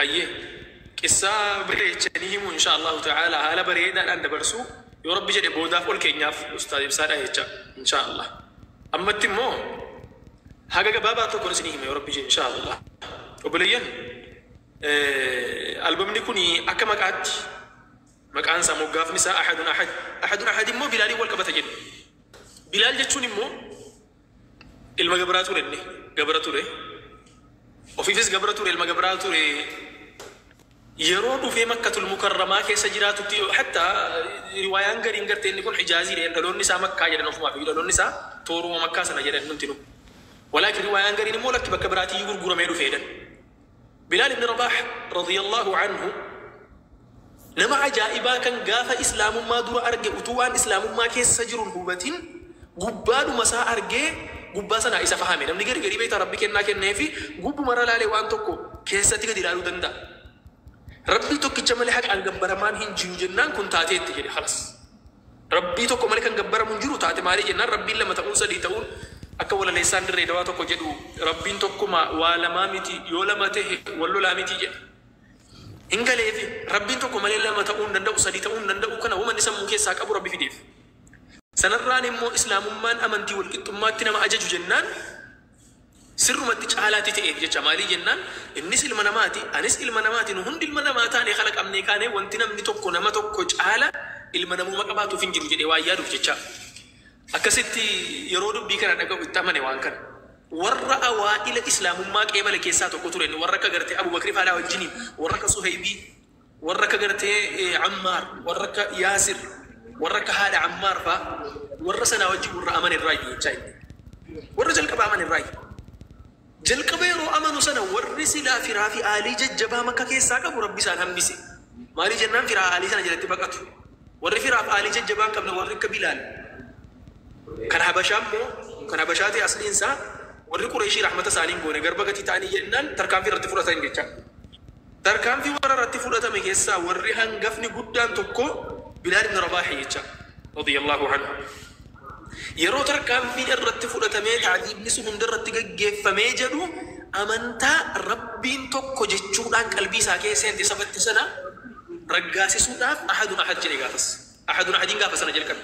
Hayyee, qissaa bareechanii himu insha Allahu ta'ala, haala bareedaadhaan dabarsuu yoo Rabbi jedhe boodaaf ol keenyaaf ustaaz ibsaadha jecha insha Allah. Ammatti immoo haga gabaabaa tokkoon isinii hima yoo Rabbi jedhe insha Allah. Obboleeyyan, albamni kun akka maqaatti maqaan isaa, moggaafni isaa Ahadun Ahad. Ahadun Ahad immoo Bilaaliin wal qabata jedhu. Bilaal jechuun immoo ilma gabraa ture, inni gabra ture. Ofiifis gabra ture, ilma gabraa ture. Yeroo dhufee Makkatul Mukarramaa keessa jiraatutti, hatta riwaayaan gariin gartee inni kun Hijaazii jedhan, dhaloonni isaa Makkaa jedhan, ofumaaf dhaloonni isaa tooruma Makkaa sana jedhan nuti nu. Walaakin riwaayaan gariin immoo lakki, bakka biraatii gurguramee dhufee jedhan. Bilaal ibn Rabaah radiyallahu anhu nama ajaa'ibaa kan gaafa islaamummaa dura arge, utuu waan islaamummaa keessa jiruun hubatin gubbaadhuma isaa argee gubbaa sanaa isa fahame. Namni gari garii beektaa Rabbi kennaa kennee fi gubbumarra laalee waan tokko keessatti gadi ilaaluu danda'a. Rabbii tokkicha malee haqaan gabbaramaan hin jiru jennaan kun taateetti jedhe, halas. Rabbii tokko malee kan gabbaramu hin jiru taate. Maalii jennaan, Rabbiin lama ta'uun, sadii ta'uun, akka walaleessaan dirree dawaa tokko jedhu, Rabbiin tokkuma waa lamaa miti, yoo lama ta'e wal lolaa miti jedhe. Hin galeefi, Rabbiin tokko malee lama ta'uu hin danda'u, sadii ta'uu hin danda'u, kana uumanni sammuu keessaa qabu Rabbi fideef. Sanarraan immoo islaamummaan amantii walqixxummaatti nama ajaju jennaan sirrumatti caalaatti ta'eef jecha. Maalii jennaan, innis ilma namaati, anis ilma namaati, nu hundi ilma namaa taane kalaqamnee kaane, wanti namni tokko nama tokko caala ilma namuma qabaatuuf hin jiru jedhee waan yaaduuf jecha. Akkasitti yeroo dubbii kana dhaga'u itti amane waan kana. Warra awaa'ila islaamummaa qeebale keessaa tokko ture inni, warra akka gartee Abubakri faalaa wajjiniin, warra akka Suhaybii, warra akka gartee Ammaar, warra akka Yaasir, warra akka haadha Ammaar faa, warra sanaa wajjin warra amane irraa jechaa inni. Warra jalqaba amane irraa. Jalqaba yeroo amanu sana warri silaa firaa fi aalii jajjabaa Makka keessaa qabu Rabbi isaan hambise. Maalii jennaan, firaa aalii sana jalatti baqatu. Warri firaaf aalii jajjabaa hin qabne, warri akka Bilaal. Kan Habashaa immoo, kan Habashaa ta'e asliin isaa, warri Qureeshii rahmata isaanii hin goone, garba gatii ta'anii jennaan tarkaanfii irratti fudhatan jecha. Tarkaanfii warra irratti fudhatame keessaa warri hangafni guddaan tokko Bilaal ibn Rabaahi jecha. Radiyallahu anhu. Yeroo tarkaanfiin irratti fudhatamee ta'diibni sun hunda irratti gaggeeffamee jedhu, amantaa Rabbiin tokko jechuudhaan qalbii isaa keessa seente sabatti sana raggaasisuudhaaf Ahadun Ahad jedhe gaafas. Ahadun Ahadiin gaafa sana jalqabe.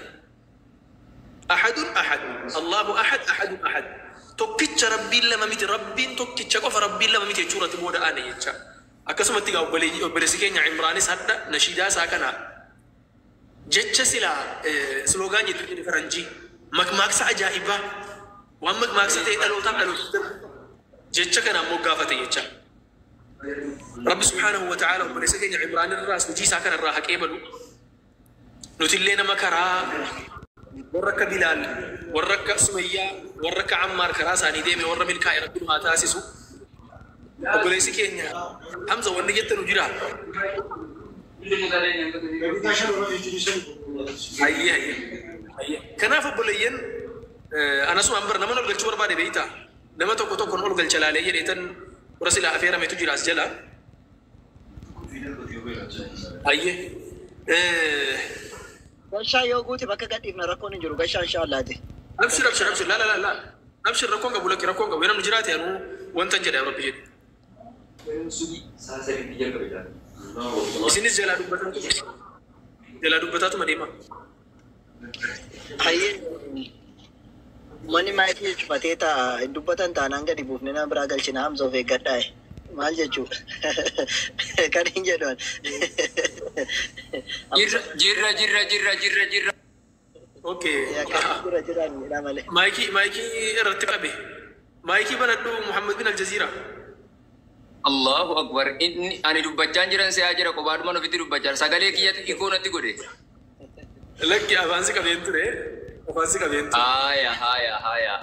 Ahadun Ahad. Allahu Ahad, Ahadun Ahad. Tokkicha, Rabbiin lama miti, Rabbiin tokkicha qofa, Rabbiin lama miti jechuu irratti booda aane jecha. Akkasumatti egaa obboleessi keenya Imraanis hadha nashiidaa isaa kana jecha silaa slogan jettu jedhe faranjii, makmaaksa ajaa'ibaa, waan makmaaksa ta'e dhalootaaf dhalootatti darbu jecha kana ammoo gaafate jecha. Rabbi subhaanahu wa ta'ala obboleessa keenya Imraan irraas hojii isaa kana irraa haqee balu. Nutillee nama karaa warra akka Bilaal, warra akka Sumayyaa, warra akka Ammaar karaa isaanii deeme, warra milkaa'e Rabbi nu haa taasisu. Obboleessi keenya Hamza, wanni jettanu jira? Hayyee. Kanaaf obboleeyyan, anasumaan bar nama ol galchuu barbaade beektaa? Nama tokko tokkoon ol galcha laalee jedheetan warra silaa afeerametu jira as jala. Hayyee. Gashaa yoo guute bakka gadhiifna, rakkoon hin jiru. Gashaa inshaallaati. Abshir, abshir, abshir, la la la la. Abshir, rakkoon qabu, lakki, rakkoon qabu. Yoo namni jiraate anuu wanta jedha Rabbi jedhe. Isinis jalaa dubbataatuma deema. Hayyee, manni maayikii cufatee ta'a. Hin dubbatan taanaan gadi buufne nama biraa galchina. Hamza, of eeggadhaa. Maal jechuudha? Kan hin jedhan. Jirra, jirra, jirra, jirra, jirra, jirra. Okay. Jira jiraan jedha malee. Maayikii irratti qabe. Maayikii banadhu, Muhammad bin Aljaziira. Allahu akbar. Inni ani dubbachaa jiran se'aa jira, kophaadhumaan ofitti dubbachaa jira. Sagalee kiyyatti ikoo natti godhe. Lakki, afaan si qabeen ture. Afaan si qabeen ture. Haya, haya, haya.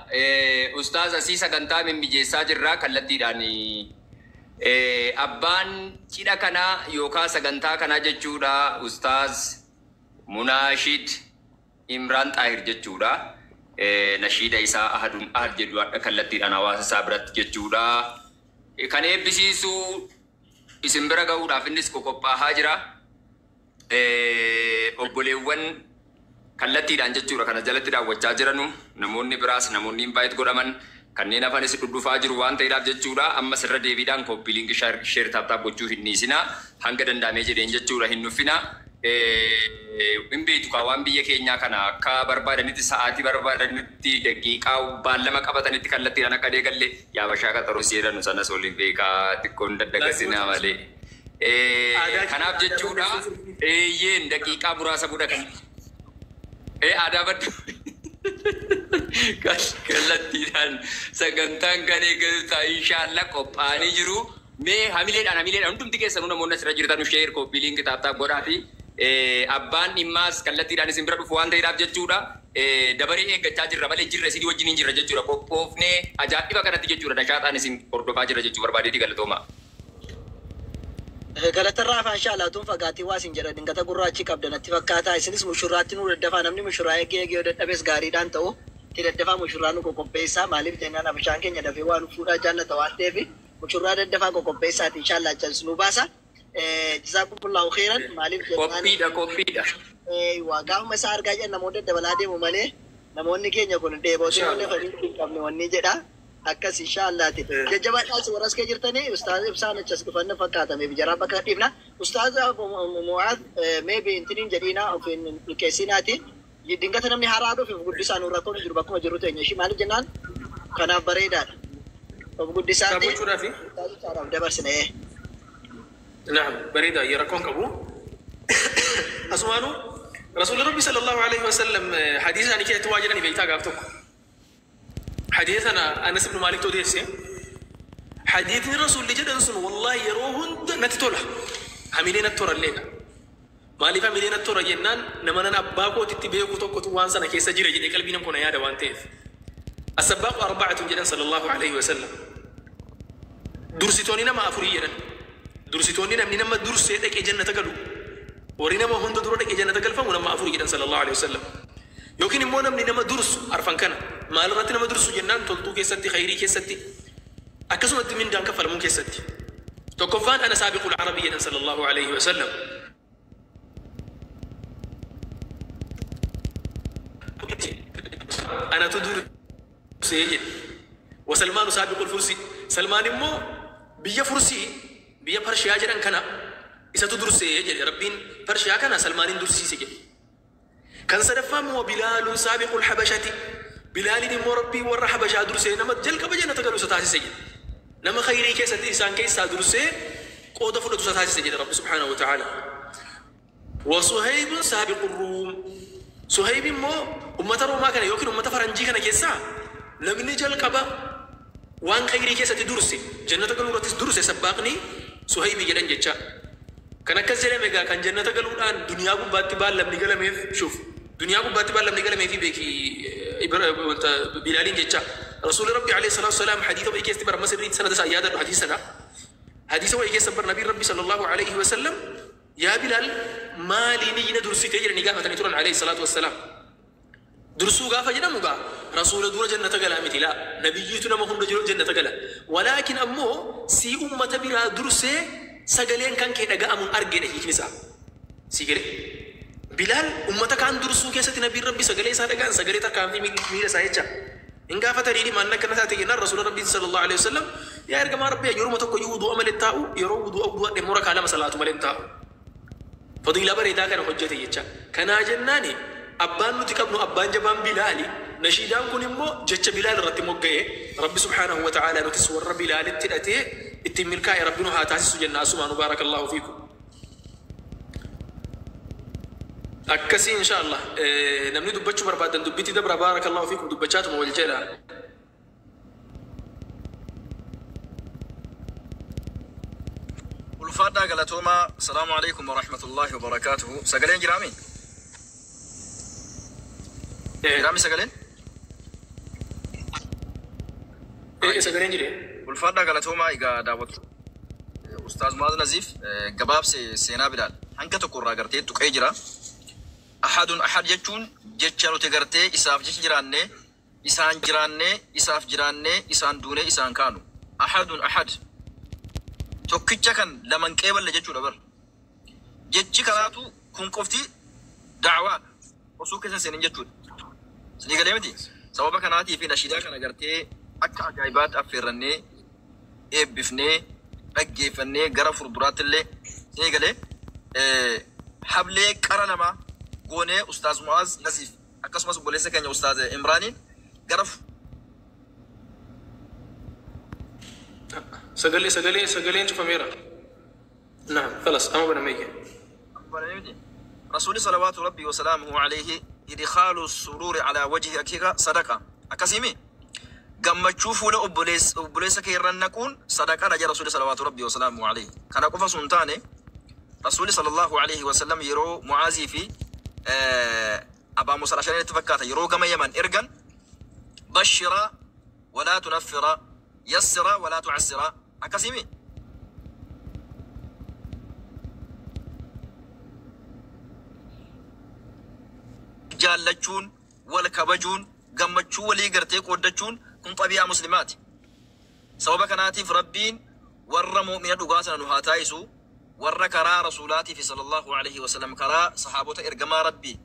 Ustaaz, asii sagantaa mimmijeessaa jirra kallattiidhaan. Abbaan cidha kanaa yookaan sagantaa kanaa jechuudha Ustaaz Munaashid Imraan Xaahir jechuudha. Nashiida isaa Ahadun Ahad jedhu hadha kallattiidhaan hawaasa isaa biratti jechuudha. Kan eebbisiisu isin bira gahuudhaaf innis qoqophaa'aa jira. Obboleewwan kallattiidhaan jechuudha kana jalatti daawwachaa jiranu, namoonni biraas, namoonni invite godhaman Kanneen hafanis dhudhufaa jiru waan ta'eedhaaf jechuudha. Amma sirra deebiidhaan copy link, share, tap tap gochuu hin dhiisinaa. Hanga danda'amee jedheen jechuudha hin nuffinaa. Hin beektu kaa waan biyya keenyaa kana akka barbaadanitti sa'aatii barbaadanitti daqiiqaa baallama qabatanitti kallattiidhaan akka deegalle yaabashaa qaxaruu jedhanu sanas waliin beekaa xiqqoon daddagasinaa malee. Kanaaf jechuudha eeyyeen daqiiqaa muraasa booda kan aadaa baddu kallattiidhaan sagantaan kan eegalu ta'a inshaalla qophaa'anii jiru. Mee hamileedhaan hundumti keessanuu namoonni asirra jirtan share, copy link, tap tap godhaati. Abbaan dhimmaas kallattiidhaan isin bira dhufu waan ta'eedhaaf jechuudha. Dabaree eeggachaa jirra malee jirra isinii wajjin hin jirra jechuudha. Qophoofnee ajaa'iba kanatti jechuudha. Nashaaxaan isin hordofaa jirra jechuu barbaadeeti galatooma. Galatarraa afaan shaalaatuun fagaatii waa isin jedha dingata gurraachi qabda natti fakkaata. Isinis mushurraatti nu daddafaa, namni mushurraa eegee eegee yoo dadhabes gaariidhaan ta'u itti daddafaa mushurraa nu qoqopheessaa. Maaliif jennaan abishaan keenya dafee waan fuudhaa jaallata waan ta'eef mushurraa daddafaa qoqopheessaati inshaallaa achas nu baasa. Jazaakumullahu khairan. Maaliif jennaan Qophiidha, qophiidha. Waa gaafuma isaa argaa jiran namoonni daddabalaa deemu malee namoonni keenya kun dheebotii malee fedhii hin qabne wanni jedha. Akkas inshaallaati. Jajjabaadhaas warra as kee jirtanii ustaaz ibsaan achas dhufanna fakkaatame jaraa bakka dhiifna. Ustaaz Mu'aaz, maybe intiniin jedhiina ofiin milkeessinaati. Dingata namni haaraa dhufe of guddisaa nu rakkoon jiru bakkuma jiru teenya ishii maaliif jennaan kanaaf bareedaadha. Of guddisaati. Gochuudhaafi? Ustaazichaadhaaf dabarsine. نعم بريدة يركون قبو أسمانو رسول ربي صلى الله عليه وسلم حديث أنا كي تواجدني بيتا قابتك حديثنا أنس بن مالك توديسي حديث الرسول اللي جدا والله يروهن نتتوله هميلين التورا الليلة maaliif hamileen natti tola jennaan nama nan abbaa kootitti beeku tokkotu waan sana keessa jira jedhee qalbii nam kuna yaada waan ta'eef. السباق أربعة jedhan صلى الله عليه وسلم. Dursitoonni nama afurii jedhan. Dursitoonni namni nama dursee dhaqee jannata galu. Warri nama hunda dura dhaqee jannata galfamu nama afurii jedhan صلى الله عليه وسلم. Yookiin immoo namni nama dursu arfan kana maal irratti nama dursu jennaan toltuu keessatti, khayrii keessatti, akkasumatti mindaan kaffalamuu keessatti. Tokkoffaan أنا سابق العرب jedhan صلى الله عليه وسلم. Anatu dursee jedhe. وسلمان سابق الفرس. Salmaan immoo biyya Fursii, biyya Parshiyaa jedhan kana isatu dursee jedhe. Rabbiin Parshiyaa kana Salmaanin dursiise jedhe. Kan sadaffaa immoo بلال سابق الحبشة. Bilaaliin immoo Rabbiin warra Habashaa dursee nama jalqaba jannata galu isa taasise jedhe. Nama khayrii keessatti isaan keessaa dursee qooda fudhatu isa taasise jedhe Rabbi سبحانه وتعالى. وصهيب سابق الروم. Suhayb immoo ummata Roomaa kana yookiin ummata Faranjii kana keessaa namni jalqaba waan khayrii keessatti durse jannata galuu irrattis durse sabbaaqni Suhaybi jedhan jecha. Kan akkas jedhame egaa kan jannata galuudhaan duniyaa gubbaatti baallamni galameef shuuf duniyaa gubbaatti baallamni galameefi beeki wanta Bilaaliin jecha. Rasuulli Rabbi عليه الصلاة والسلام hadiisa wayii keessatti bara masirriitti sanada isaa yaadadhu hadiisa sana. Hadiisa wayii keessa bar nabiin Rabbi صلى الله عليه وسلم yaa Bilaal maaliin na dursitee jedhanii gaafatanii turan عليه الصلاة والسلام. Dursuu gaafa jedhamu gaa rasuula dura jannata galaa miti laa nabiyyiitu nama hunda jiru jannata gala. ولكن ammoo sii ummata biraa dursee sagaleen kan kee dhaga'amuun argeedha hiikni isaa. Sii galee. Bilaal ummata kaan dursuu keessatti nabiin Rabbi sagalee isaa dhaga'an sagalee tarkaanfii miila isaa jecha. Hin gaafatanii maal akkana taate jennaan rasuula Rabbii صلى الله عليه وسلم yaa ergamaa Rabbii yeroo tokko iyyuu wudu'a malee taa'u yeroo wudu'a wudu'a dhimmoora kaa lama salaatu malee taa'u. Fadiilaa bareedaa kana hojjete jecha. Kanaa jennaani abbaan nuti qabnu abbaan jabaan Bilaali. Nashiidaan kun immoo jecha Bilaal irratti mogga'e Rabbi سبحانه وتعالى nutis warra Bilaalitti hidhatee ittiin milkaa'e Rabbi nu haa taasisu jenna asumaanu بارك الله فيكم. Akkasii insha Allah namni dubbachuu barbaadan dubbitti dabra بارك الله فيكم dubbachaatuma wal jedha. Ulfaadhaa galatoomaa. السلام عليكم ورحمة الله وبركاته. Sagaleen jiraami? Jiraami sagaleen? Sagaleen jire. Ulfaadhaa galatoomaa. Egaa daawwatu. Ustaaz Muaz Naziif gabaabse seenaa Bilaal hanga tokko irraa gartee tuqee jira. أحد أحد jechuun jecha nuti gartee isaaf jecha jiraanne, isaan jiraanne, isaaf jiraanne, isaan duune, isaan kaanu. أحد أحد. Tokkicha kan laman qeeballe jechuudha bar. Jechi kanaatu kun qofti da'awaadha. Osoo keessa seenin jechuudha. Sinii galee miti. Sababa kanaatii fi nashiidaa kana gartee Akka ajaa'ibaatti affeerrannee eebbifnee dhaggeeffannee gara fuulduraatti illee ni galee hablee qara namaa goonee Ustaaz Mu'aaz Nasiif akkasumas obboleessa keenya Ustaaz Imraaniin gara Sagalee sagalee sagaleen cufameera. Naam, خلاص amma banamee. رسول صلوات ربي وسلامه عليه إدخال السرور على وجه أخيك صدقة أكسيمي gammachuu fuula obboleessa kee irra naquun sadaqaadha jedha rasuuli salawaatu rabbii wasalaamu alayhi. Kana qofa sun taane, rasuuli sallallahu alayhi wasallam yeroo Mucaazii fi Abaa Musa Ashariitti fakkaata yeroo gama Yaman ergan, bashira walaa tunaffira, yassira walaa tucassira, akkasimi. Jaallachuun, wal kabajuun, gammachuu walii gartee qooddachuun kun xabi'aa muslimaati. Sababa kanaatiif Rabbiin warra mu'mina dhugaa sana nu haa taayisu, warra karaa rasuulaatii fi sallallahu alaihi wasallam, karaa sahaabota ergamaa Rabbii